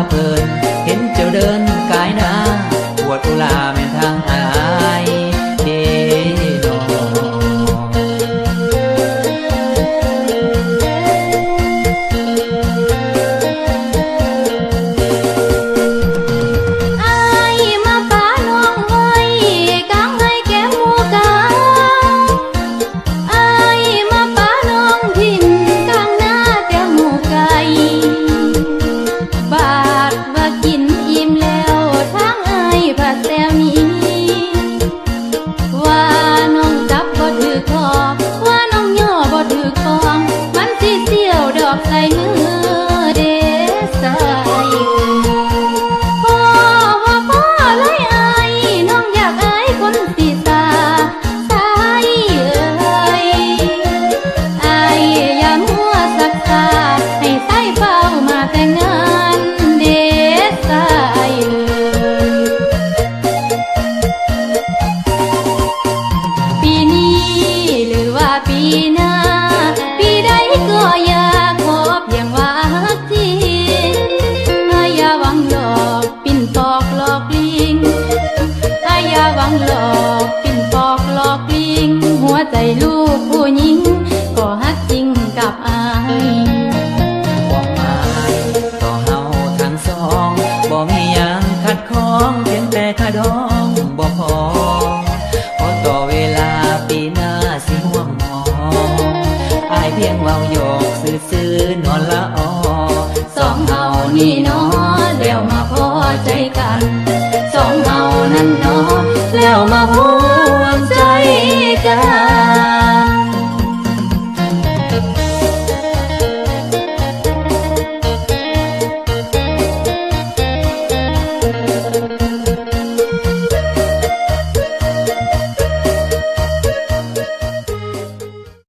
ເພິ່ນເຫັນເຈົ້າເດີນກາຍໜ້າ ອວດອຸລາແມ່ນທາງອ້າຍເດ້ນ້ອງ. ອ້າຍມາປະນ້ອງໄວ້ກາງໄຮ່ແກ້ມໝູ່ກາ ອ້າຍມາປະນ້ອງຖິ້ມກາງນາແຕ່ໝູ່ໄກ່ ບາດວ່າກິນອີ່ມແລ້ວ ທາງອ້າຍພາແຊວໜີ ວ່ານ້ອງຈັບບໍ່ຖືກຄໍ ວ່ານ້ອງຍໍບໍ່ຖືກຂອງ ມັນຊິສ່ຽວດອກໃສ່ມືເດ້ສາຍເອີຍ. ພໍວ່າພໍໄລອ້າຍ ນ້ອງຢາກອາຍຄົນຊິສາ ຊາຍເອີຍ ອ້າຍຢ່າມົວຊັກຊ້າ ໃຫ້ຊາຍຟ້າວມາແຕ່ງງານເດ້ຊາຍເອີຍ. ປີນີ້ຫຼືວ່າປີໜ້າ ປີໃດກໍຢ່າ ຂໍພຽງວ່າຮັກຈິງ ຢ່າຫວັງຫຼອກ ປິ່ນປອກຫຼອກລິງ ອາ ຢ່າຫວັງຫຼອກ ປິ່ນປອກຫຼອກລິງ ຫົວໃຈລູກຜູ້ຍິງ ກໍຮັກຈິງກັບອ້າຍ. ຄວາມໝາຍຕໍ່ເຮົາທັງສອງ ບໍ່ມີຫຍັງຂັດຂ້ອງ ພຽງແຕ່ຄ່າດອງບໍ່ພໍ ຂໍຕໍ່ເວລາປີໜ້າຊິຮ່ວມ ອ້າຍພຽງເວົ້າຫຍອກຊື່ໆ ນອນລະອໍ ສອງເຮົານີ້ໜໍ ແລ້ວມາພໍ້ໃຈກັນ ສອງເຮົານັ້ນໜໍ ແລ້ວມາຮ່ວມໃຈກັນ.